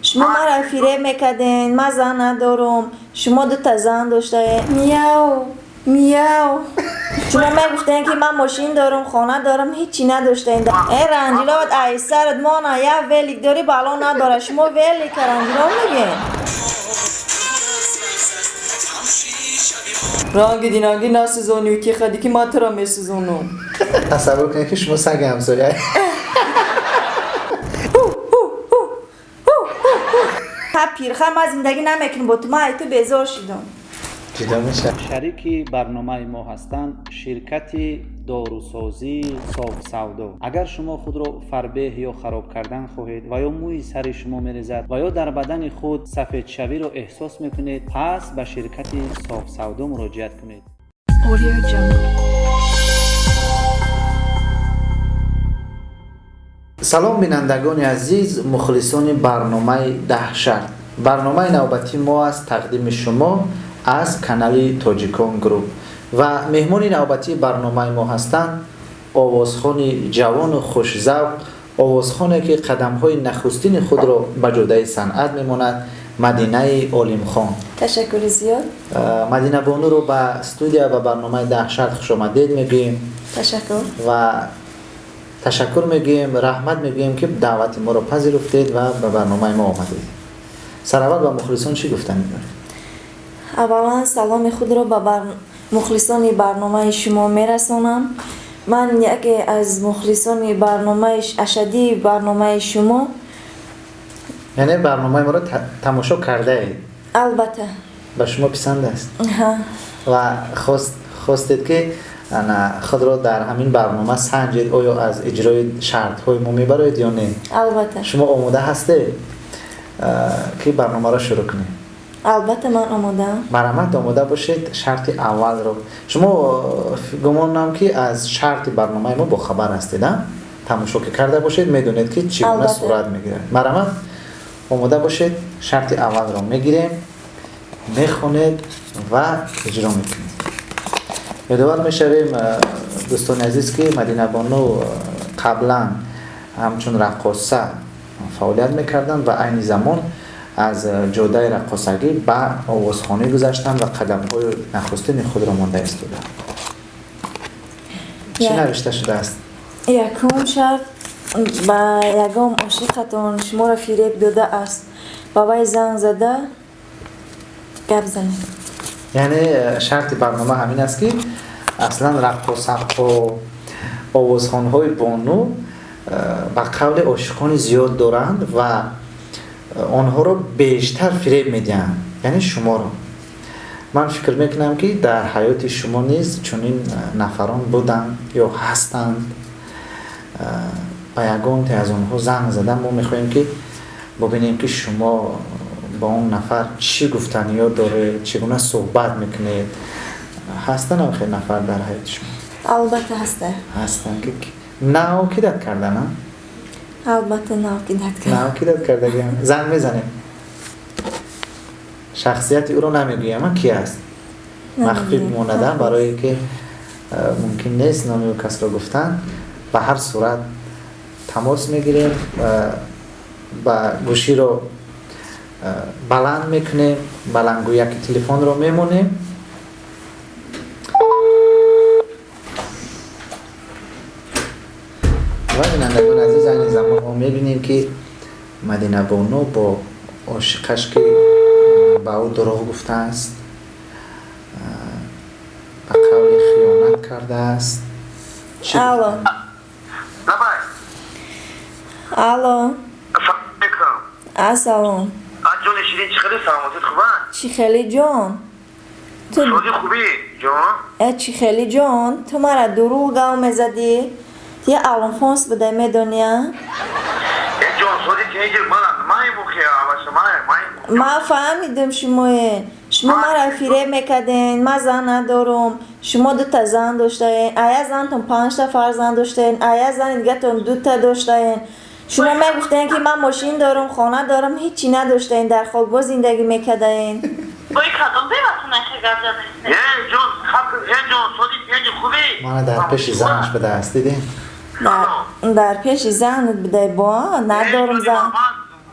Шумо маро фиреб мекарден, ман зан надорам, шумо дута зан доштаед. Мияу, мияу. Шумо мегуфтен, ки ман мошин дорам, хона дорам, ҳечи надоштаед. Э, ранҷиловат ай сарат мона, як велик дорӣ, бало надора. Шумо велика ранҷилов мегӯед. Ранги динанги насӯзонӣ, тихади ки ман туро месӯзонам. Тасаввур кунед, ки шумо саги ҳамсоя. Ҳа, пирха, ман зиндагӣ намекунам бо ту, ман ай ту безор шудам. Ҷудо мешавад. Шарики барномаи мо ҳастанд ширкати дорусозии Софсавдо. Агар шумо худро фарбеҳ ё хароб кардан хоҳед ва ё мӯи сари шумо мерезад ва ё дар бадани худ сафедшавиро эҳсос мекунед, пас ба ширкати Софсавдо муроҷиат кунед. Audio Jungle. Салом, бинандагони азиз, мухлисони барномаи «Даҳ шарт». Барномаи навбатии мо аст, тақдими шумо аз канали Тоҷикон Груп, ва меҳмони навбатии барномаи мо ҳастанд овозхони ҷавону хушзавқ, овозхоне, ки қадамҳои нахустини худро ба ҷодаи санъат мемонад, Мадинаи Олимхон. Ташаккури зиёд. Мадина бонуро ба студия ва барномаи «Даҳ шарт» хушомадед мегӯем. Ташаккур. Ва ташаккур мегӯем, раҳмат мегӯем, ки даъвати моро пазируфтед ва ба барномаи мо омадед. Сараввал ба мухлисон чӣ гуфтанӣ доред? Аввалан саломи худро ба мухлисони барномаи шумо мерасонам. Ман яке аз мухлисони барномаи ашаддии барномаи шумо. Яъне барномаи моро тамошо кардаед? Албатта. Ба шумо писанд аст? Ҳа. Ва хостед, ки ана худро дар ҳамин барнома санҷед, оё аз иҷрои шартҳои мо мебароед ё не? Албатта. Шумо омода ҳастед, ки барномаро шурӯъ кунем? Албатта, ман омодаам. Марҳамат, омода бошед. Шарти аввалро шумо, гумонам, ки аз шарти барномаи мо бохабар ҳастед, а тамошо ки карда бошед, медонед, ки чӣ гуна Албатта. сурат мегирад. Марҳамат, омода бошед, шарти аввалро мегирем, мехонед ва иҷро мекунед. Ёдовар мешавем, дӯстони азиз, ки Мадинабону қаблан ҳамчун раққоса фаъолият мекарданд ва айни замон аз ҷодаи раққосагӣ ба овозхонӣ гузаштанд ва қадамҳои нахустини худро монда истоданд. Чӣ навишта шудааст? Якум шарт: ба ягон ошиқатон шуморо фиреб додааст, ба вай занг зада гап занед. Яъне шарти барнома ҳамин аст, ки аслан раққосаҳо, овозхонҳои бону ба қавли ошиқони зиёд доранд ва онҳоро бештар фиреб медиҳанд, яъне шуморо. Ман фикр мекунам, ки дар ҳаёти шумо низ чунин нафарон буданд ё ҳастанд. Ба ягонте аз онҳо занг зада, мо мехоҳем, ки бубинем, ки шумо ба он нафар чӣ гуфтаниё доред, чӣ гуна суҳбат мекунед. Ҳастанд хел нафар дар ҳаёти шумо? Албатта, ҳаста. Ҳастанд, ки нав кидать кардана? Албатта, нав кидать кард. Нав кидать кардагиам. Занг мезанем, шахсияти ӯро намегӯям, ки аст, махфӣ монада, барое ки мумкин нест номи ӯ касро гуфтан. Ба ҳар сурат тамос мегирем, ба гӯширо баланд мекунем, баландгӯяки телефонро мемонем. Ва бинандагони азиз, айни замон мо мебинем, ки Мадинабону бо ошиқаш, ки ба ӯ дурӯғ гуфтааст, ба қавли хиёнат кардааст. Чӣ Алло. Давай. Алло. Салом алейкум. Ассалом. Ҷони ширин, чӣ хеле, саломатит хуба? Чӣ хели, ҷон, ту? Шоди, хубӣ, ҷон? Э, чӣ хели, ҷон, ту мара дурӯғ гав мезадӣ, я алонфонс буда, медония? Э, ҷон, соди тинеҷер мана маймухи аваша май май. Ман фаҳмидам, шумое, шумо мара фиреб мекарден. Ман зан надорам, шумо дута зан доштаен, ая зантон панҷта фарзанд доштаен, ая зани дигатон дута доштаен. Шумо мегуфтен, ки ман мошин дорам, хона дорам, ҳечи надоштаен, дар хобгоҳ зиндагӣ мекардаен. Бой кадом беватона гап задастед? Э, ҷон, хаб, э, ҷон, соди тинеҷер, хубӣ? Мана дар пеши занаш будааст, дидем. Дар пеши занат будай, бо надорам зан.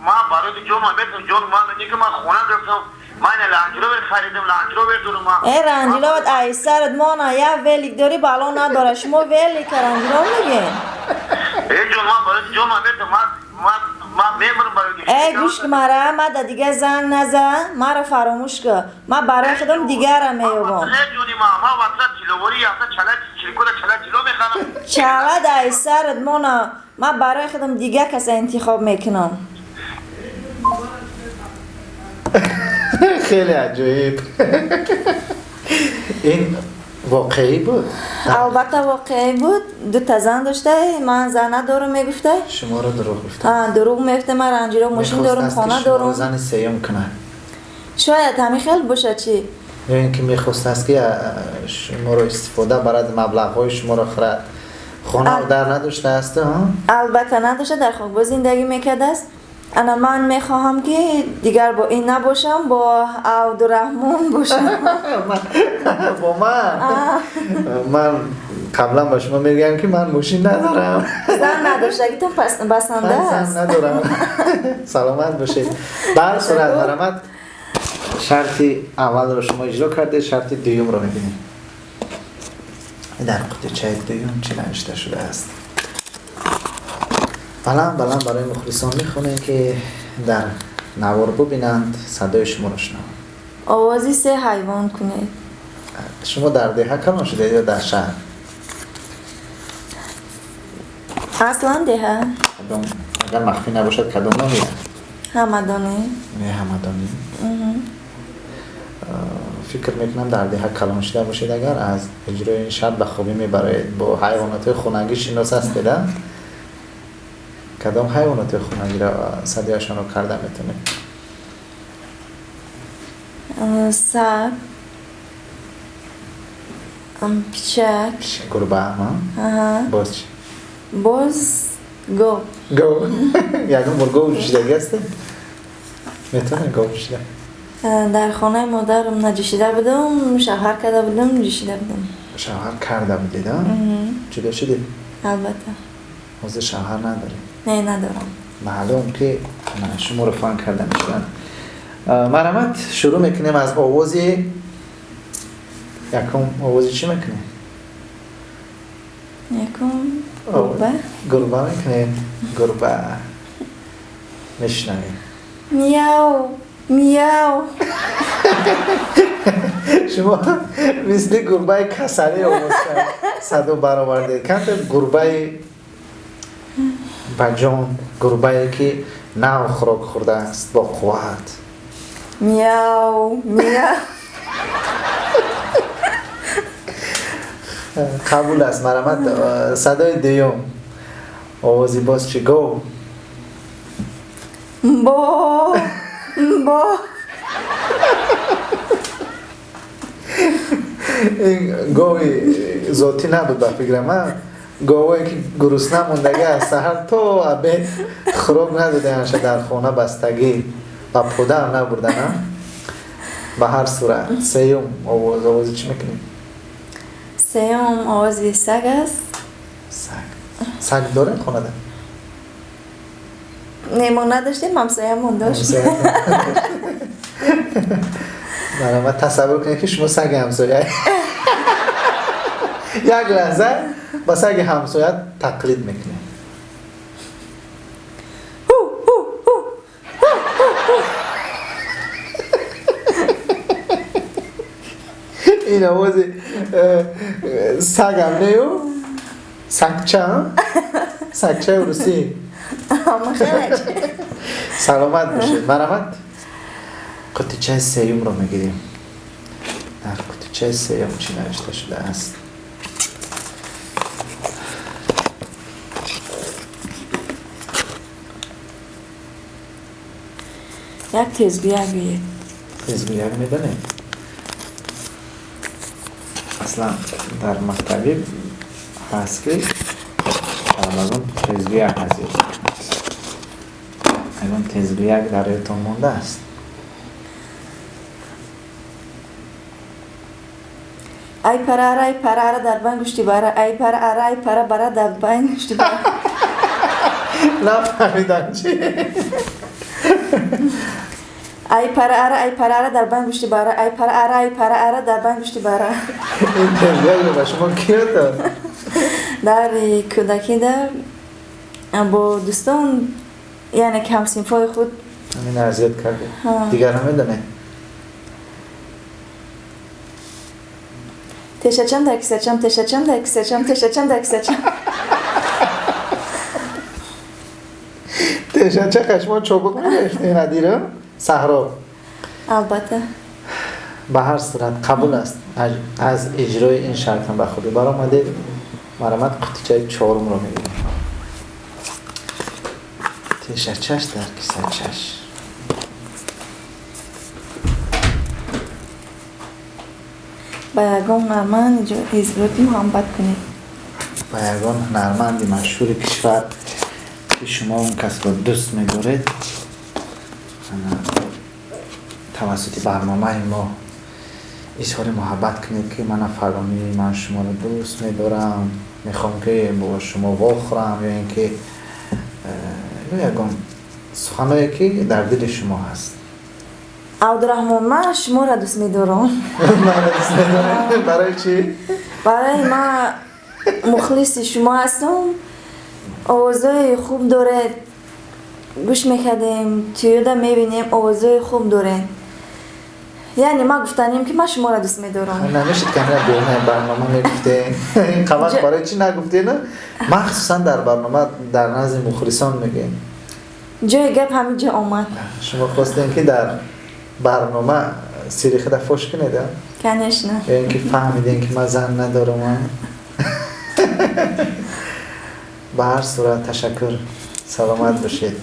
Ман барои ҷон метам ҷон ман не ки ман хона гирифтам. Ман Лэнд Ровер харидам, Лэнд Ровер дорам ман. Э Лэнд Ровер ай сарат мона я велик дори бало надора. Шумо велик Лэнд Ровер мегин? Э ҷон ман барои ҷон метам ман мемирам барои. Э гӯш ки мара ма да дига занг наза, маро фаромӯш кун. Ман барои худам дигара меёбам. Э ҷони ман, ман ватра тиловорӣ яфта чала чилкода чала тило мехарам. Чала да ай сарат мона, ман барои худам дига каса интихоб мекунам. Хеле аҷоиб. Ин воқеӣ буд? Албатта воқеӣ буд. Ду та зан дошта, ман зан надорам мегуфта. Шуморо дурӯғ гуфта. Дурӯғ мегуфта, ман Лэнд Ровер мошин дорам, хона дорам. Зани сеюм кунад. Шояд ҳамин хел бошад чӣ? Ё ин ки мехостааст ки шуморо истифода барад, маблағҳои шуморо хӯрад. Хона дар надоштааст, Албатта надошта, дар хокбоз зиндагӣ мекардааст. Ана ман мехоҳам ки дигар бо ин набошам, бо Абдураҳмон бошам. Бо ман? Ман қаблан ба шумо мегӯям ки ман мошин надорам. Зан надоштагитон басанда аст. Зан надорам. Саломат бошед. Ба ҳар сурат марҳамат, шарти аввалро шумо иҷро кардед, шарти дуюмро мебинем. Дар қутичаи дуюм чӣ навишта шудааст? Баланд баланд барои мухлисон мехонем ки дар навор бубинанд, садои шуморо шунаванд. Овози се ҳайвон кунед. Шумо дар деҳа калон шудед ё дар шаҳр? Аслан деҳа. Агар махфӣ набошад, кадом ноҳия? Ҳамадонӣ. Ҳамадонӣ. Фикр мекунам дар деҳа калон шуда бошед, агар аз иҷрои ин шарт ба хубӣ мебароед. Бо ҳайвоноти хонагӣ шинос ҳастед, а? Кадом ҳайвоноти хонагиро садояшонро карда метавонед? Саг, пичак, гурба, боз чӣ? Боз гов. Гов. Ягон бор гов ҷӯшидагӣ ҳастед? Метавонед гов ҷӯшида? Дар хонаи модарам наҷӯшида будам, шавҳар карда будам, ҷӯшида будам. Шавҳар карда будед, а? Ҷудо шудед? Албатта. Ҳозир шавҳар надоред? Не, надорам. Маълум ки шуморо фан карда мешаванд. Марҳамат, шурӯъ мекунем аз овози якум. Овози чӣ мекунем? Якум гурба. Гурба мекунем. Гурба мешунавем. Мияу, мияу. Шумо мисли гурбаи касалӣ овоз садо баровардед. Камтар гурбаи ба ҷон, гурбае ки нав хӯрок хӯрдааст, бо қувват. Мияу, мияу. Қабул аст, марҳамат. Садои дуюм. Овози боз чӣ? Гов. Бо, бо. Ин гови зотӣ набуд ба фикрам, а? Говое ки гурусна мондагӣ аз саҳар то обед хӯрок надодаанша, дар хона бастагӣ ва подаам набурдан, а? Ба ҳар сурат сеюм овоз, овози чӣ мекунем? Сеюм овози саг аст. Саг. Саг дорем хонада? Не, мо надоштем, ҳамсоямон дошт. Марҳамат, тасаввур кунед ки шумо саги ҳамсоя. Як лаҳза ба саги ҳамсоя тақлид мекунед. Ин овози сагам нею? Сагча? Сагчаи русӣ. Саломат бошед. Марҳамат, қутичаи сеюмро мегирем. Дар қутичаи сеюм чӣ навишта шудааст? Як тезгӯяк гӯед. Тезгӯяк медонед? Аслан дар мактабӣ ҳаст ки талабагон тезгӯяк ҳаст. Ягон тезгӯяк дар ёдтон мондааст? Ай пара ара, ай пара ара дар байн гӯшти бара, ай пара ара, ай пара бара дар байн гӯшти бара. Нафаҳмидам чӣ. Ай пара ара, ай пара ара, дар байн гӯшти бара, ай пара ара, ай пара ара, дар байн гӯшти бара. Ин тарбияро ба шумо кӣ дод? Дар кӯдакида бо дӯстон, яъне ки ҳамсинфҳои худ. Ҳамин арзият кардед. Дигар намедонед? Тешачам дар кисачам, тешачам дар кисачам, тешачам дар кисачам. Тешача қашмо чобук мегирифтед надира? Саҳро. Албатта. Ба ҳар сурат қабул аст. Аз иҷрои ин шарт ҳам ба хубӣ баромадед. Марҳамат, қутичаи чорумро мебинем. Тешачаш дар кисачаш. Ба ягон ҳунарманд изҳороти муҳаббат кунед. Ба ягон ҳунарманди машҳури кишвар ки шумо он касро дӯст медоред, тавассути барномаи мо изҳори муҳаббат кунед, ки мана фалонӣ, ман шуморо дӯст медорам, мехоҳам ки бо шумо вохӯрам, ё ин ки ё ягон суханое ки дар дили шумо ҳаст. Абдураҳмон, ман шуморо дӯст медорам. Маро дӯст медорам? Барои чӣ? Барои ман мухлиси шумо ҳастам. Овозҳои хуб доред, гӯш мекардем, тӯёда мебинем, овозҳои хуб доред. Яъне ман гуфтанем ки ман шуморо дӯст медорам. Намешид ки ҳамина берунаи барнома мегуфтем. Ин қабат барои чӣ нагуфтем? Махсусан дар барнома дар назди мухлисон мегӯем. Ҷои гап ҳамин ҷо омад. Шумо хостем ки дар барнома сири худа фош кунед, а? Конечно. Ё ин ки фаҳмидем ки ман зан надорам, а? Ба ҳар сурат ташаккур, саломат бошед.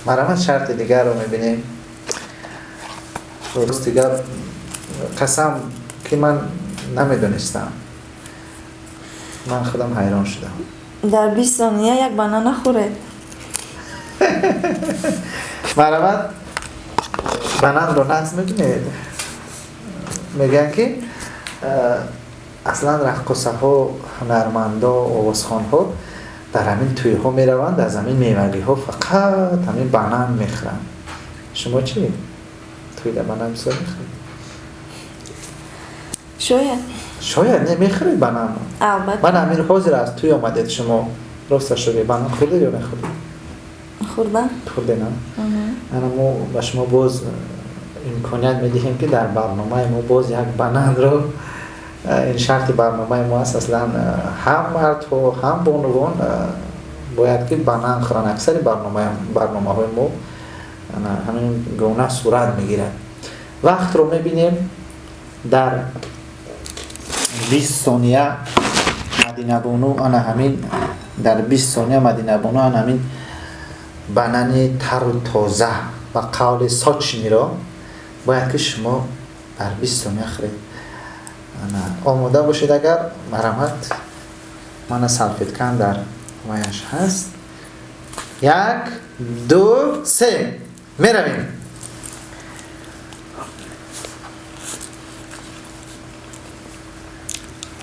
Марҳамат, шарти дигарро мебинем. Рости гап, қасам ки ман намедонистам. Ман худам ҳайрон шудам. Дар 20 сония як банан нахӯред. Марҳамат, бананро нақс мекунед. Мегӯянд ки аслан раққосаҳо, ҳунармандо, овозхонҳо дар ҳамин тӯйҳо мераванд, аз ҳамин мевагиҳо фақат ҳамин банан мехӯранд. Шумо чӣ? Тӯйда банан бисёр мехӯред? Шояд. Шояд не мехӯред бананро? Албатта. Ман ҳамин ҳозир аз тӯй омадед шумо. Рост шуд, банан хӯрдед ё нахӯрдед? Хӯрдам. Хӯрдед, на? Ана мо ба шумо боз имконият медиҳем ки дар барномаи мо боз як бананро, ин шарти барномаи мо аст, аслан ҳам мардҳо ҳам бонувон бояд ки банан хӯранд. Аксари барномаҳои мо ҳамин гуна сурат мегирад. Вақтро мебинем, дар 20 сония Мадинабону ана ҳамин, дар 20 сония Мадинабону ана ҳамин банани тару тоза ба қавли сочниро бояд ки шумо дар 20 сония хӯред. Омода бошед агар, марҳамат, мана салфеткан дар ваяш ҳаст. 1, 2, 3, меравем.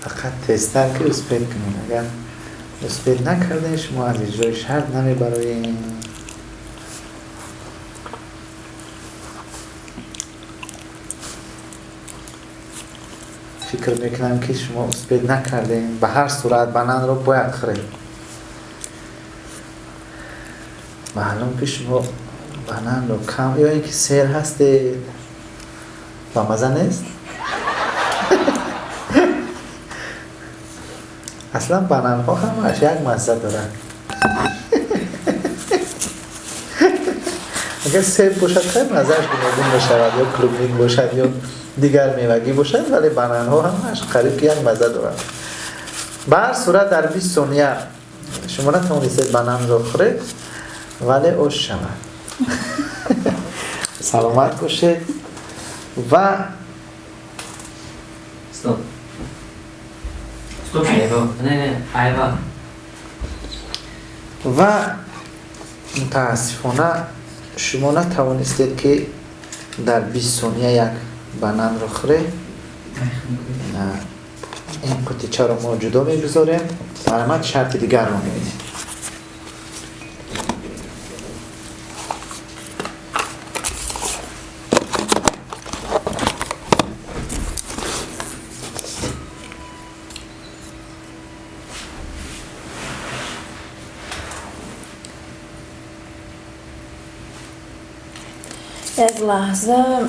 Фақат тезтар ки успед кунед. Агар успед накардед, шумо аз иҷрои шарт намебароед. Фикр мекунам ки шумо успед накардед. Ба ҳар сурат бананро бояд хӯред. Маълум ки шумо бананро кам ё ин ки сер ҳастед. Ба маза нест? Аслан бананҳо ҳамааш як мазза доранд. Агар себ бошад, хеле маззааш гуногун мешавад, ё клубник бошад, ё дигар мевагӣ бошад, вале бананҳо ҳамааш қариб ки як мазза доранд. Ба ҳар сурат дар 20 сония шумо натавонистед бананро хӯред, вале ош шавад. Саломат бошед ва Стоп. Стоп, айва. Не, не, айва. Ва мутаассифона шумо натавонистед ки дар 20 сония як бананро хӯред. Ин қутичаро мо ҷудо мегузорем. Марҳамат, шарти дигарро мебинем. Як лаҳза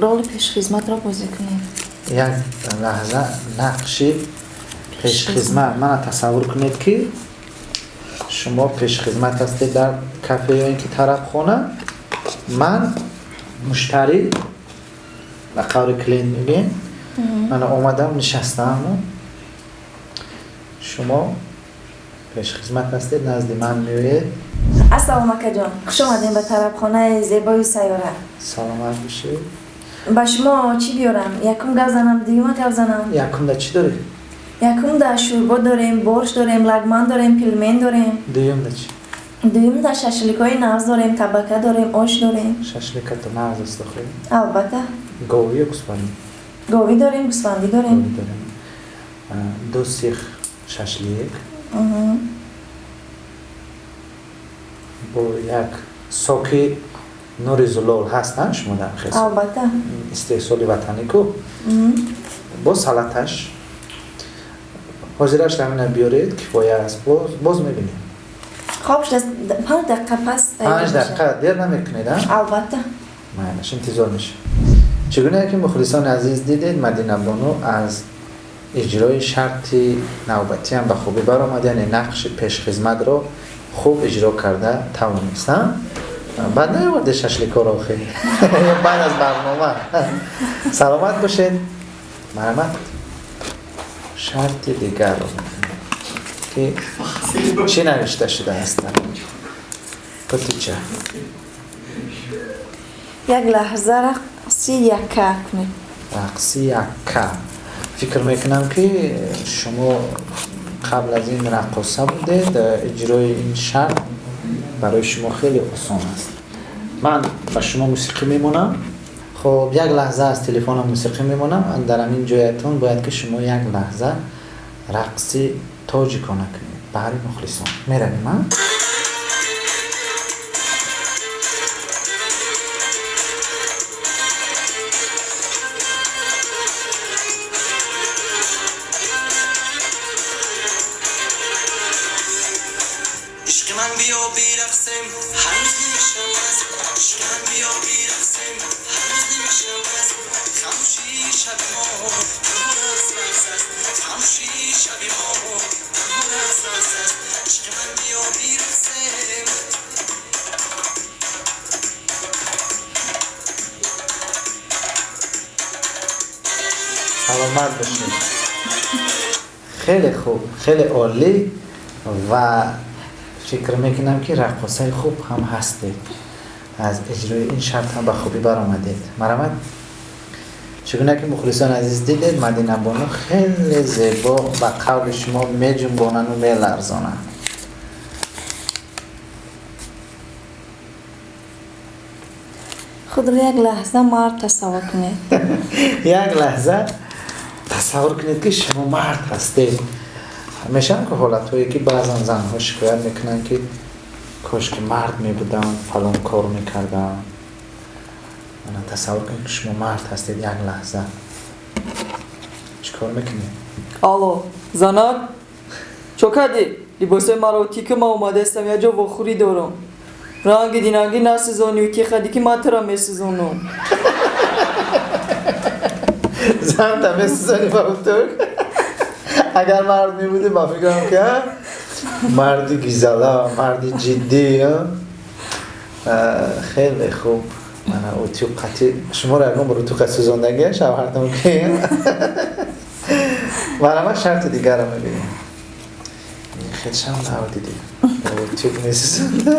роли пешхизматро бозӣ кунем. Як лаҳза нақши пешхизмат. Мана тасаввур кунед, ки шумо пешхизмат ҳастед дар кафе ё ин ки тарабхона. Ман муштарӣ, ба қавли клиент мегӯем, мана омадам, нишастаму шумо пешхизмат ҳастед, назди ман меоед. Ассалому акаҷон, хуш омадем ба тарабхонаи зебои Сайёра. Саломат бошед. Ба шумо чӣ биёрам? Якум гап занам, дуюма гап занам? Якумда чӣ доред? Якумда шӯрбо дорем, борщ дорем, лагман дорем, пельмен дорем. Дуюмда чӣ? Дуюмда шашликҳои нағз дорем, табака дорем, ош дорем. Шашликато нағз аст охи. Албатта. Говӣ ё гӯсфандӣ? Говӣ дорем, гӯсфандӣ дорем. Говӣ дорем. Ду сих шашлик бо як соки Нури Зулол ҳаст, на шумо дар хес? Албатта. Истеҳсоли ватанӣ ку? Бо салаташ. Ҳозираш ҳамина биёред, кифоя аст, боз мебинем. Хоб шудааст, 5 дақиқа пас. 5 дақиқа дер намекунед, а? Албатта. Майлаш, интизор мешавем. Чӣ гуна ки мухлисони азиз дидед, Мадинабону аз иҷрои шарти навбатиам ба хубӣ баромад, яъне нақши пешхизматро хуб иҷро карда тавонист. Баъд наёварде шашликоро охи ё баъд аз барнома? Саломат бошед. Марҳамат, шарти дигарро ки чӣ навишта шудааст дар қутича? Як лаҳза рақси якка кунед. Рақси якка. Фикр мекунам, ки шумо қабл аз ин раққоса будед, иҷрои ин шарт барои шумо хеле осон аст. Ман ба шумо мусиқӣ мемонам. Хоб, як лаҳза аз телефонам мусиқӣ мемонам. Дар ҳамин ҷоятон бояд ки шумо як лаҳза рақси тоҷикона кунед баҳри мухлисон. Меравем, а? Ишқи ман, биё бирақсем, ҳанӯз нимшаб аст. Ишқи ман, биё бирақсем, ҳанӯз нимшаб аст. Хамӯшии шаби мо танҳо рақс рақс аст. Хамӯшии шаби мо танҳо рақс рақс аст. Ишқи ман, биё бирақсем. Саломат бошед, хеле хуб, хеле олӣ. Ва фикр мекунам, ки раққосаи хуб ҳам ҳастед, аз иҷрои ин шарт ҳам ба хубӣ баромадед. Марҳамат. Чӣ гуна ки мухлисони азиз дидед, Мадинабону хеле зебо ба қавли шумо меҷунбонану меларзонанд. Худро як лаҳза мард тасаввур кунед. Як лаҳза тасаввур кунед, ки шумо мард ҳастед. Мешаванд ки ҳолатҳое, ки баъзан занҳо шикоят мекунанд, ки кошки мард мебудам, фалон кор мекардам. Ана тасаввур кунед, ки шумо мард ҳастед як лаҳза. Чӣ кор мекунед? Алло, занак, чо кардӣ? Либосои маро тика, ман омадаистам, як ҷо вохӯрӣ дорам. Ранги динангӣ насӯзонӣ, тихади ки ман тура месӯзонам. Занта месӯзонӣ ба утюг? Агар мард мебудӣ, ба фикрам, ки марди гизала, марди ҷиддӣ, хеле хуб. Мана утюг қатӣ шуморо ягон бор утюг сӯзондагия шавҳартон ки? Марҳамат, шарти дигарро мебинем. Хелшам нав дидем, утюг месӯзонда.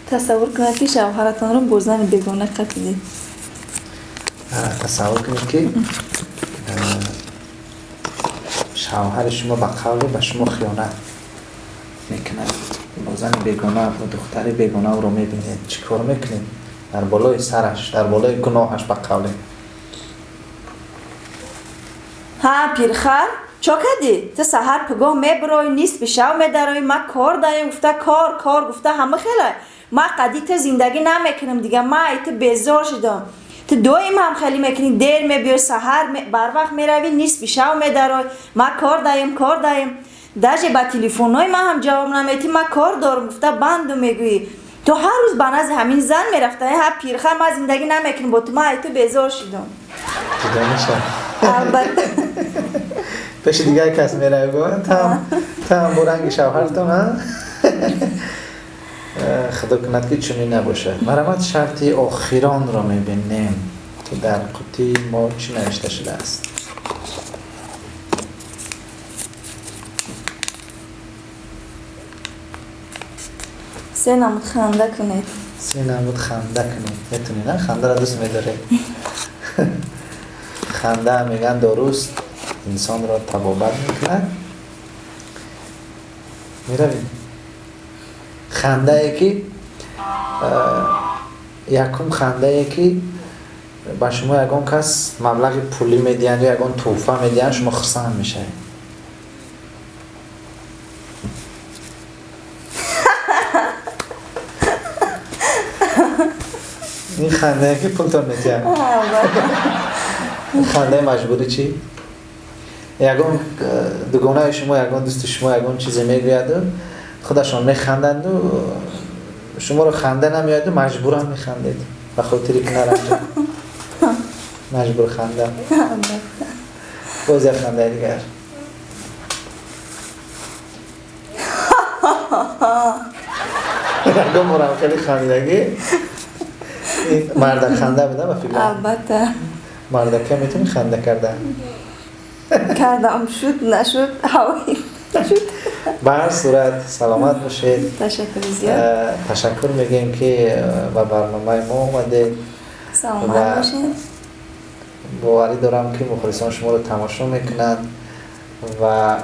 Тасаввур кунед, ки шавҳаратонро бо зани бегона қатидед. Тасаввур кунед, ки шавҳари шумо ба қавле ба шумо хиёнат мекунад бо зани бегона, бо духтари бегона. Ӯро мебинед, чӣ кор мекунед дар болои сараш, дар болои гуноҳаш, ба қавле? Ҳа, пирхар, чо кардӣ? Ту саҳар пагоҳ мебироӣ, нисфи шав медароӣ. Ма кор даем гуфта, кор кор гуфта, ҳама хела. Ма қади ту зиндагӣ намекунам дига, ма ай ту безор шудам. Ту доим ҳам хеле мекунӣ, дер мебиёй, саҳар барвақт меравӣ, нисфи шав медарой. Ма кор даем, кор даем. Даже ба телефонҳои ман ҳам ҷавоб наметӣ, ма кор дорам гуфта банду мегӯӣ. Ту ҳар рӯз ба назди ҳамин зан мерафта, ҳа пирха, ма зиндагӣ намекунам бо ту, ма ай ту безор шидам. Ҷудо мешавам. Албатта. Пеши дигар кас меравӣ, там бо ранги шавҳартон, ҳа? Худо кунад ки чунин набошад. Марҳамат, шарти охиронро мебинем, ки дар қутии мо чӣ навишта шудааст. Се намуд ханда кунед. Се намуд ханда кунед. Метунед, а? Хандаро дӯст медоред. Ханда мегӯянд доруст, инсонро табобат мекунад. Меравем. Хандае ки якум хандае ки ба шумо ягон кас маблағи пулӣ медиҳанд ё ягон тӯҳфа медиҳанд, шумо хурсанд мешавед. Ин хандае ки пултон медиҳанд. Хандаи маҷбурӣ чӣ? Ягон дугонаи шумо, ягон дӯсти шумо ягон чизе мегӯяду худашон механданду шуморо ханда намеояду маҷбурам механдед ба хотире ки наранҷад. Маҷбур ханда. Боз як хандаи дигар. Ягон борам хеле хандидагӣ? Ин мардак ханда буда ба фикрам. Албатта. Мардака метавонӣ ханда карда? Кардам, шуд, нашуд, ҳавои шуд. Ба ҳар сурат саломат бошед. Ташаккури зиёд. Ташаккур мегӯем ки ба барномаи мо омадед. Саломат бошед. Боварӣ дорам ки мухлисон шуморо тамошо мекунанд ва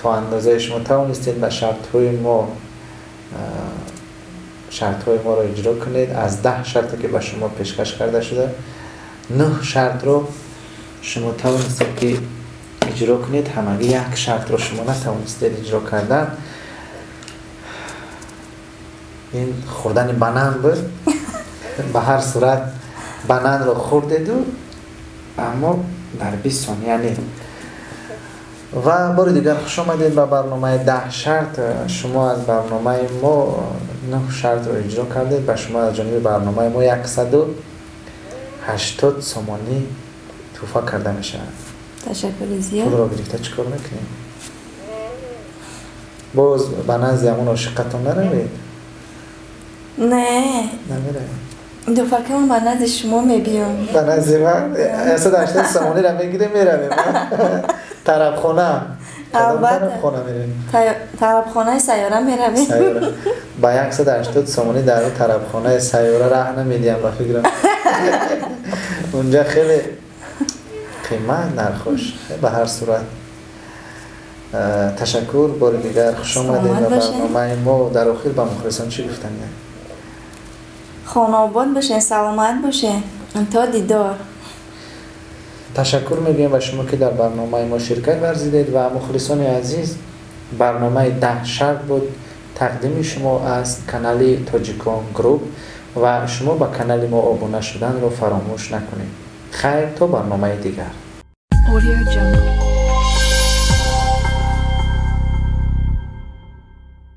то андозаи шумо тавонистед ба шартҳои мо шартҳои моро иҷро кунед. Аз 10 шарте ки ба шумо пешкаш карда шуда, 9 шартро шумо тавонистед ки иҷро кунед, ҳамагӣ як шартро шумо натавонистед иҷро кардан. Ин хӯрдани банан буд. Ба ҳар сурат бананро хӯрдеду, аммо дар 20 сония не. Ва бори дигар хуш омадед ба барномаи 10 шарт. Шумо аз барномаи мо 9 шартро иҷро кардед. Ба шумо аз ҷониби барномаи мо 180 сомонӣ тӯҳфа карда мешавад. Ташаккури зиёд. Пулро гирифта чӣ кор мекунед? Боз ба назди ҳамон ошиқатон наравед? Не. Намеравед. Дуфакамон ба назди шумо мебиём. Ба назди ман? 180 сомониро мегирем, меравем. Тарабхона. Албатта. Тарабхона меравем. Тарабхонаи сайёра меравем. Сайёра. Ба 180 сомонӣ дар тарабхонаи сайёра раҳ намедиҳам, ба фикрам. Унҷа хеле қимат нархош. Ба ҳар сурат ташаккур, бори дигар хуш омадед ба барномаи мо. Дар охир ба мухлисон чӣ гуфтанед? Хонаобод бошед, саломат бошед. То дидор. Ташаккур мегӯем ба шумо ки дар барномаи мо ширкат варзидед ва мухлисони азиз, барномаи 10 шарт буд тақдими шумо аз канали Тоҷикон Груп ва шумо ба канали мо обуна шуданро фаромӯш накунед. Хайр, то барномаи дигар. Audio Jungle.